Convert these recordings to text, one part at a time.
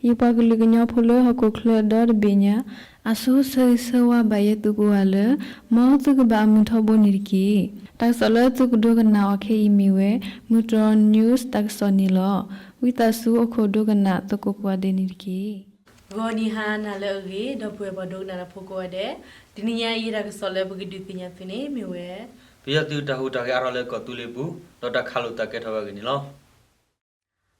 ယပှၤကလုာ်ကညီဖိလၢဟီၣ်ခိၣ်ချၢဒီတဘ့ၣ်ညါ, အဆိဆၢဂ့ၤဆၢဝါဘၣ်ယဲသုကိးဂၤလၢ မ်သုကဘၣ်အမုာ်ထီဘိန့ၣ်တက့ၢ်. တၢ်ကစီၣ်လၢသုကဒိကနၣ်အီၤခဲအံၤမ့ၢ်ဝဲ မုၢ်တြီၢ် news တၢ်ကစီၣ်န့ၣ်လီၤ. ဝံသးစူၤအိၣ်ခိးဒိကနၣ်သကိးကိးဂၤဒဲးန့ၣ်တက့ၢ်. ဂီၤနံၤဟါနၤလၢအဂ့ၤ ဒီပုၢ်ဝဲၢ်ပှၤဒိကနၣ်တၢ်ဖိကိးဂၤဒဲး, တနံၤညါအံၤတၢ်ကစီၣ်လၢပကဒုးသ့ၣ်ညါသုန့ၣ်မ့ၢ်ဝဲ ပယီၤသုးတၢ်ဟူးတၢ်ဂဲၤအါထီၣ်လၢကီၢ်သူလ့ၤပူၤ ဒီးတၢ်ခးလိာ်သးကဲထီၣ်ဝဲအဂ့ၢ်န့ၣ်လီၤ.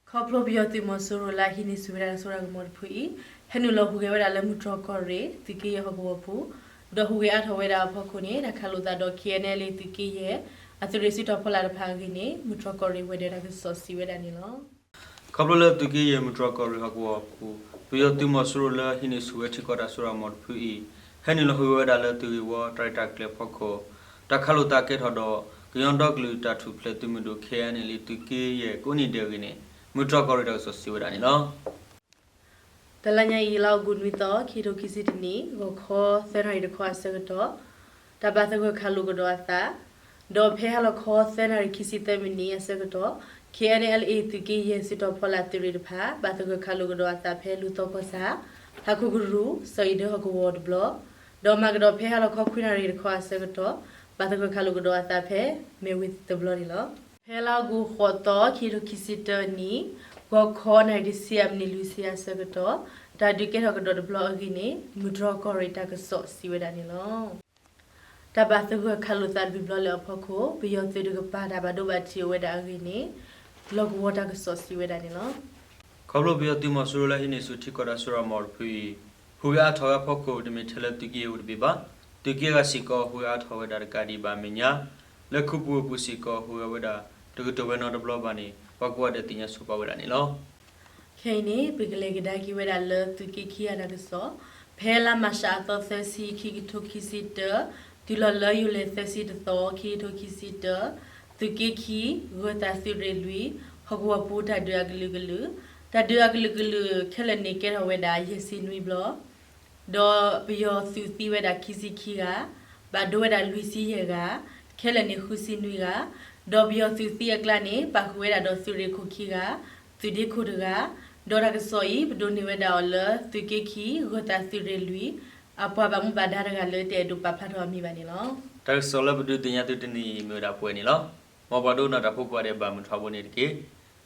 ခီဖျိပယီၤသုးမီၤစိရိၤလၢအဟံးန့ၢ်ဆူၣ်ဝဲဒၣ်တၢ်စိတၢ်ကမီၤတဖုအံၤ ဟဲနုာ်လီၤဟူးဂဲၤဝဲဒၣ်လၢမုၢ်တြီၢ်ကီၢ်ရ့ၣ် သုးက့ယဲၢ်ဟီၣ်ကဝီၤပူၤ, ဒီးဟူးဂဲၤအါထီၣ်ဝဲဒၣ်အဖီခိၣ်န့ၣ် တၢ်ခးလိာ်သးဒီး KNLA သုးက့ယဲၢ် အသုးရ့ၣ်စုတီၤဖီလာ်တဖၣ်အဂ့ၢ်န့ၣ် မုၢ်တြီၢ်ကီၢ်ရ့ၣ်ဝဲၤဒၢးတၢ်ကစီၣ်စံးဝဲဒၣ်န့ၣ်လီၤ. ခီဖျိလၢသုးက့ယဲၢ်မုၢ်တြီၢ်ကီၢ်ရ့ၣ်ဟီၣ်ကဝီၤပူၤ ပယီၤသုးမီၤစိရိၤလၢဟံးန့ၢ်ဆူၣ်ဝဲထံကီၢ်တၢ်စိတၢ်ကမီၤတဖုအံၤ ဟဲနုာ်လီၤဟူးဂဲၤဝဲဒၣ်လၢသုးဂ့ၢ်ဝီတၢ်ရဲၣ်တၢ်ကျဲၤအဖီခိၣ် တၢ်ခးလိာ်သးကဲထီၣ်ဒီး ကညီဒီကလုာ်တၢ်ထူၣ်ဖျဲးသုးမုၢ်ဒိၣ် KNLA သုးက့ယဲၢ်ကိးနံၤဒဲးအဂ့ၢ်န့ၣ် မုၢ်တြီၢ်ကီၢ်ရ့ၣ်တၢ်ကစီၣ်စံးဝဲဒၣ်န့ၣ်လီၤ. တလါညါအံၤ လါအီကူးနွံသီ ခံကထိခံဆံတနံၣ် ဂီၤခီသၢနၣ်ရံၣ်တခီအဆၢကတီၢ် တၢ်ဘၣ်သဂၢၢ်ခးလိာ်ကဒီးအသး ဒီးဖဲဟါလီၤခီသၢနၣ်ရံၣ်ခံဆံသၢမံးနံးအဆၢကတီၢ် KNLA သုးက့ယဲၢ်စုတီၤဖီလာ်သုးရ့ၣ်တဖၣ် ဘၣ်သဂၢၢ်ခးလိာ်ကဒီးအသးဖဲလူၤသီကီၢ်ဆၣ် ဟးခိၣ်ကရူၢ် စီၤအံၤဒၢဟီၣ်ကဝီၤတဘျီ, ဒီးမၤကဒီးဖဲဟါလီၤခီခွံနၣ်ရံၣ်တခီအဆၢကတီၢ် ဘၣ်သဂၢၢ်ခးလိာ်ကဒီးအသးဖဲ မ့ၢ်ဝ့ၢ်တဘျီန့ၣ်လီၤ. ဖဲလါအီကူးဃိးသီ ခံကထိခံဆံတၢနံၣ် ဂီၤခီနၣ်ရံၣ်တဆံအမံးနံးလွံၢ်ဆံအဆၢကတီၢ် တၢ်ဒုးကဲထီၣ်ကဒီးတဘျီအဂ့ၢ်န့ၣ် မုၢ်တြီၢ်ကီၢ်ရ့ၣ်တၢ်ကစီၣ်စံးဝဲဒၣ်န့ၣ်လီၤ. တၢ်ဘၣ်သဂၢၢ်ခးလိာ်သးလွံၢ်ဘျီလၢအဖီခိၣ် ပယီၤသုးတကပၤတၢ်ဘၣ်ဒိဘၣ်ထံးအိၣ်ဝဲဒၣ်အဂ့ၢ်န့ၣ် လီၢ်ကဝီၤတၢ်ကစီၣ်စံးဝဲဒၣ်န့ၣ်လီၤ. ခီဖျိပယီၤသုးမီၤစိရိၤလၢဟံးန့ၢ်ဆူၣ်ထံကီၢ်တၢ်စိတၢ်ကမီၤတဖုအံၤ ဟူးဂဲၤအါထီၣ်ဝဲအဖီခိၣ် တမ့ၢ်ထဲလၢသုးက့ယဲၢ်ပူၤတဘ့ၣ်ဘၣ်, သုးက့အဂၤစ့ၢ်ကီး ဟူးဂဲၤအါထီၣ်ဝဲဒၣ်တကးဒံးဘၣ်အမဲာ်ညါ လၢခူပူၤအပူၤစ့ၢ်ကီး ဟူးဂဲၤဝဲဒၣ် တကတိၤဝဲနီတဘျီဘၣ်န့ၣ် ပှၤကိးဂၤဒဲးသ့ၣ်ညါဆိပာ်ဝဲဒၣ်န့ၣ်လီၤ. ခဲအံၤန့ၣ် ပကလဲၤကဒါက့ၤဝဲဒၣ်လၢသုးက့ခံဂၤတၢ်ကစီၣ်, ဖဲလါမၤရှးအသီသၢဆံ ခံကထိခံဆံတၢ, တုၤလီၤလၢယိၤလဲၣ်သၢဆံတသီ ခံကထိခံဆံတၢ, သုးက့ခံ ဂၢၤသးသုးရ့ၣ်လွံၢ် ဟီၣ်ကဝီၤပူၤတၢ်ဒုးအကလုာ်ကလုာ်, တၢ်ဒုးအကလုာ်ကလုာ်ခဲလၢာ်န့ၣ်ကဲထီၣ်ဝဲဒၣ်ယဲၢ်ဆံနွံဘျီ ဒီးပယီၤသုးသံဝဲဒၣ်ခံဆံခံဂၤ, ဘၣ်ဒိဝဲဒၣ်လွံၢ်ဆံယဲၢ်ဂၤ, ခဲလၢာ်န့ၣ်ဃုဆံနွံဂၤ, ဒီးပယီၤသုးသံအကျါန့ၣ် ပာ်ဃုာ်ဝဲဒၣ်ဒီးသုးရ့ၣ်ခိၣ်ခံဂၤ, သုးဒ့ခိၣ်တဂၤ, ဒီးတၢ်ကစီၣ်အံၤ ပဒိးန့ၢ်ဝဲဒၣ်အီၤလၢသုးက့ခံ ဂၢၤသးသုးရ့ၣ်လွံၢ် အပှၤဘၣ်မူဘၣ်ဒါတဂၤလၢတအဲၣ်ဒိးပာ်ဖျါထီၣ်အမံၤဘၣ်န့ၣ်လီၤ. တၢ်ကစီၣ်လၢပဒုးသ့ၣ်ညါသုတနံၤအံၤမ့ၢ်ဝဲဒၣ်ပှဲၤန့ၣ်လီၤ. မ်ပှၤဒိကနၣ်တၢ်ဖိကိးဂၤဒဲးဘၣ်မုာ်ထီဘိန့ၣ်တက့ၢ်.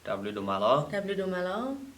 တၢ်ဘျုးဒိၣ်မးလီၤ. တၢ်ဘျုးဒိၣ်မးလီၤ.